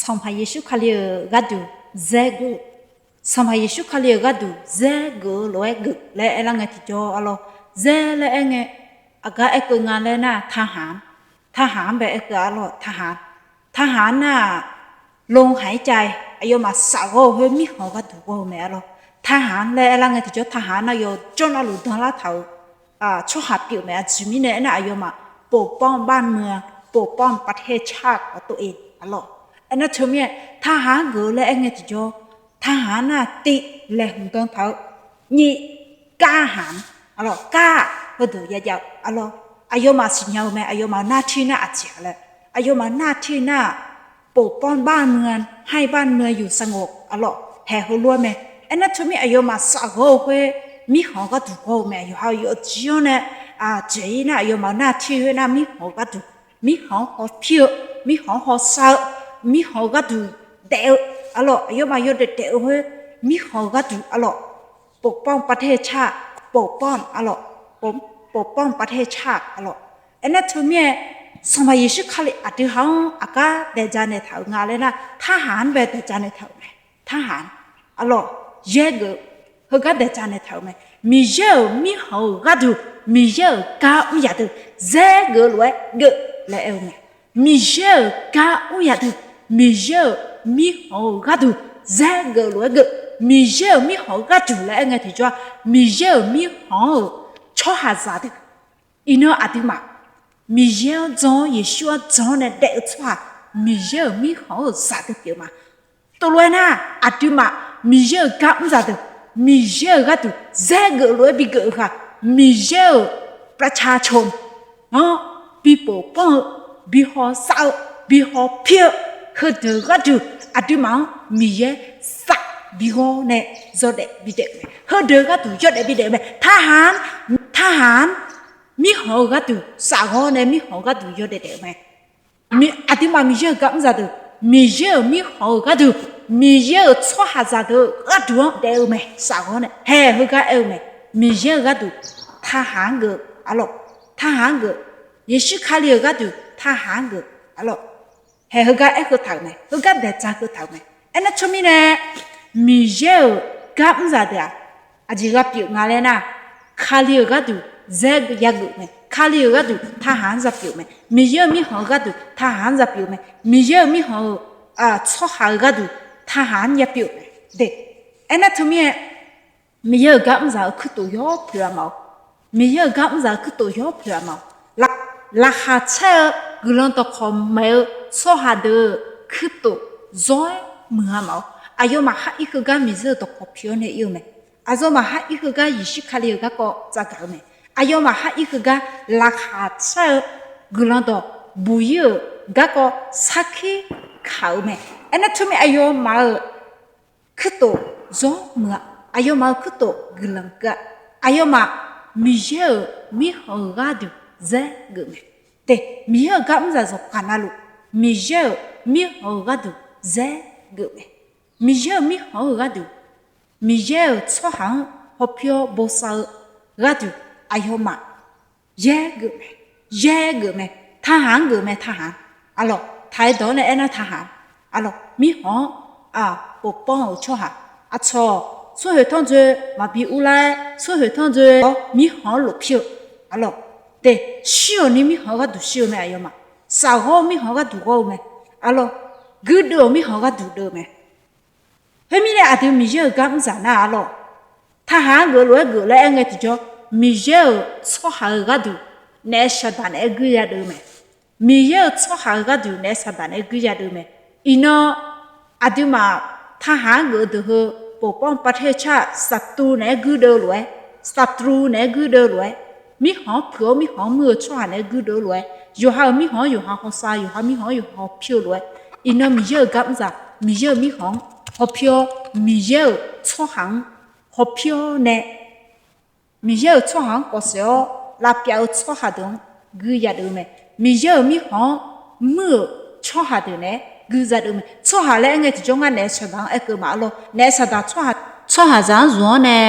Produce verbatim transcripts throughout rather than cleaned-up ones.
Sanqpaq Yeqsur Kali-euq gharduq zaergeuf. Sanqpaq Yeqsur Kali-euq gharduq zaergeuf-eu lof-aer geuf laer aerlar ngae tiqjawr arlawr. Zaer laer aer ngae, aqgar aerkeuv nga laer nar-aq, ทหาร-anr, ทหาร-anr bae aerkeuv arlawr. ทหาร-anr nar-aq, ลงหายใจ, aqyawfmaf safghawr-eu khoer mirkhanq-eu gharduq ghawr-eu mae arlawr. ทหาร laer aerlar ngae tiqjawr ทหาร nar yawjawr navluf danlar taq-euq tsawrhaq pyeuf-eu mae. Aqjeq mirnae aernar, aqyawfmaf ปกป้องบ้านเมือง, ปกป้องประเทศชาติของตัวเอง arlawr. Aernar teumirnae ทหาร-anr geuf-eu laer aer ngae tiqjawr, ทหาร nar-aq, tiv laeqhmq dan taq-eu nyir, กล้าหาญ arlawr, gar-aq heudeuq yajav-eu arlawr. Aqyawfmaf siqnya-eu mae. Aqyawfmaf-euq nartir nar aqjeq-a laer, aqyawfmaf-euq nartir nar-aq, ปกป้องบ้านเมือง, ให้บ้านเมืองอยู่สงบ arlawr, haeq heulof-aer mae. Aernar teumirnae aqyawfmaf safghawr-eu khoer mirkhanq-eu gharduq ghawr-eu mae. Yawqha-eu yawfjir-anr nae aqjeq-ir nar, aqyawfmaf-euq nartir khoer nar mirkhanq-eu gharduq, mirkhanq-anr hawpir-eu, mirkhanq-anr hawsav-eu, mirkhanq-eu gharduq daef-eu arlawr. Aqyawfmaf yawdaef daef-eu khoer mirkhanq-eu gharduq arlawr, ปกป้องประเทศชาติ, ปกป้อง arlawr, ปกป้องประเทศชาติ arlawr. Aernar teumirnae Sanqpaq Yeqsur Kali aqdui ha-anr aqgar daeqdzaq naeqtaq-euq nga laer nar, ทหาร-anr bae daeqdzaq naeqtaq-euq mae. ทหาร arlawr, yaergeuf, heugar daeqdzaq naeqtaq-euq mae. Miqyaer-euq mirkhanq-euq gharduq, Miqyaer-euq gar mr zaqdeuq zaergeuf lof-aer geuf laer aer-eu mae. Miqyaer-euq gar mr zaqdeuq, Miqyaer-euq mirkhanq-euq gharduq zaergeuf lof-aer geuf. Miqyaer-euq mirkhanq-eu gharduq laer aer ngae tiqjawr-aq, Miqyaer-euq mirkhanq-anr-euq tsawrhaqzaq deuq, iqnan aqduimaf Miqyaer-anr jan-awr, Yeqsur-anr jan-awr nae daef-eu tsawrhaq, Miqyaer-euq mirkhanq-anr-euq zaqdeuq pyeuf ma. Tov lof-aer nar, aqduimaf Miqyaer-euq gar mr zaqdeuq, Miqyaer-euq gharduq zaergeuf lof-aer bigeuf-eu ghaq, Miqyaer-euq ประชาชน-anr bi pofpanr-eu, bi hawsav-eu, bi hawpir-eu, heudeuq gharduq aqduimaf-anr Miqyaer saf bi ghawr nae yawdaef bidaef-eu mae. Heudeuq gharduq yawdaef bidaef-eu mae. ทหาร, ทหาร-anr mirkhanq-eu gharduq safghawr nae mirkhanq-eu gharduq yawdaef daef-eu mae. Aqduimaf Miqyaer-euq gar mr zaqdeuq, Miqyaer-euq mirkhanq-euq gharduq, Miqyaer-euq tsawrhaqzaq deuq-eu gharduq-anr daef-eu mae. Safghawr nae haeq heugar aer-eu mae. Miqyaer-euq gharduq ทหาร-anr geuf arlawr, ทหาร-anr geuf, Yeqsur Kali-euq gharduq ทหาร-anr geuf arlawr. Haeq heugar aer keuv taq-euq mae. Heugar daeqdzaq keuv taq-euq mae. Aernar tsawrmirnae Miqyaer-euq gar mr zaqdeuq-aq, aqjeq gha pyeuf nga laer nar, Kali-euq gharduq zaer yageuf mae. Kali-euq gharduq ทหาร-anr za pyeuf mae. Miqyaer-euq mirkhanq-eu gharduq ทหาร-anr za pyeuf mae. Miqyaer-euq mirkhanq-eu tsawrhaq-eu gharduq ทหาร-anr ya pyeuf mae. De, aernar teumirnae Miqyaer-euq gar mr zaq-eu kuirtof yawr poeq-a ma-awr, Miqyaer-euq gar mr zaq-eu kuirtof yawr poeq-a ma-awr, laqkhaq caer-eu guiqlanq dawqkawq maeq-eu tsawrhaq deuq-euq kuirtof zawr-aer muiq-a ma-awr, aqyawfmaf har ir heugar Miqyaer-euq dawqkawq pi-awr nae ir-eu mae. Aqyawfmaf har ir heugar Yeqsur Kali-euq garkawv tsafgaq-eu mae. Aqyawfmaf har ir heugar laqkhaq caer-eu guiqlanq dawq buq ir-euq garkawv sarkir kaq-eu mae. Aernar teumirnae aqyawfmaf-euq kuirtof zawr muiq-a. Aqyawfmaf-euq kuirtof guiqlanq keuv-a. Aqyawfmaf Miqyaer-euq mirkhanq-euq gharduq zaer geuf mae. De, Miqyaer-euq gar mr zaq zawqkaq navluf, Miqyaer-euq mirkhanq-euq gharduq zaer geuf mae. Miqyaer-euq mirkhanq-euq gharduq, Miqyaer-euq tsawrhaq-anr hawpir-awr bosav-eu gharduq, aqyawfmaf yaer geuf mae, yaer geuf mae, ทหาร-anr geuf mae, ทหาร arlawr, taq-aer dawq-awr nae aernar ทหาร arlawr, mirkhanq-anr aq pofpanr-euq tsawrhaq, aqcawq smrkhoeq tanrdzoe maqbi urlar-aer, smrkhoeq tanrdzoe-awr mirkhanq-anr lofpir-eu arlawr, de, shir-euq ni mirkhanq-eu gharduq shir-eu mae, aqyawfmaf safghawr-eu mirkhanq-eu gharduq ghawr-eu mae, arlawr, guirdeuv-euq mirkhanq-eu gharduq deuv-eu mae. Khoermirnae aqdui Miqyaer-euq gar mr zaq nar arlawr, ทหาร-anr geuf lof-aer geuf laer aer ngae tiqjawr, Miqyaer-euq tsawrhaq-euq gharduq naef saqdaq naeq-aer guir yadeuv-eu mae. Miqyaer-euq tsawrhaq-euq gharduq naef saqdaq naeq-aer guir yadeuv-eu mae. Iqnan aqduimaf ทหาร-anr geuf-eu deuq heu ปกป้องประเทศชาติ saqtru naeq-aer guirdeuv-eu lof-aer, saqtru naeq-aer guirdeuv-eu lof-aer, mirkhanq-anr puiq-awr mirkhanq-anr muir-eu tsawrhaq naeq-aer guirdeuv-eu lof-aer, yawqha-euq mirkhanq-anr yawqha hawsav, yawqha mirkhanq-anr yawqha hawpir-eu lof-aer, iqnan Miqyaer-euq gar mr zaq, Miqyaer-euq mirkhanq-anr hawpir-awr, Miqyaer-euq tsawrhaq-anr hawpir-awr nae, Miqyaer-euq tsawrhaq-anr kawvsaef-awr lavpyav-eu tsawrhaq deuq-anr guir yadeuv-eu mae. Miqyaer-euq mirkhanq-anr muir-euq tsawrhaq deuq naeq-aer guir yadeuv-eu mae. Tsawrhaq laer aer ngae tiqjawr ngar naef saqdaq-anr aerkeuv ma arlawr, naef saqdaq tsawrhaq, tsawrhaqzaq-anr zmq-anr nae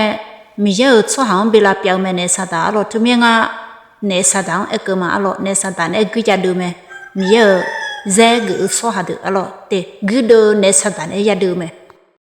Miqyaer-euq tsawrhaq-anr bi lavpyav-eu mae. Naef saqdaq arlawr, teumirnae ngar naef saqdaq-anr aerkeuv ma arlawr, naef saqdaq naeq-aer guir yadeuv-eu mae. Miqyaer-euq zaer geuf-eu tsawrhaq deuq arlawr te guirdeuv naef saqdaq naeq-aer yadeuv-eu mae.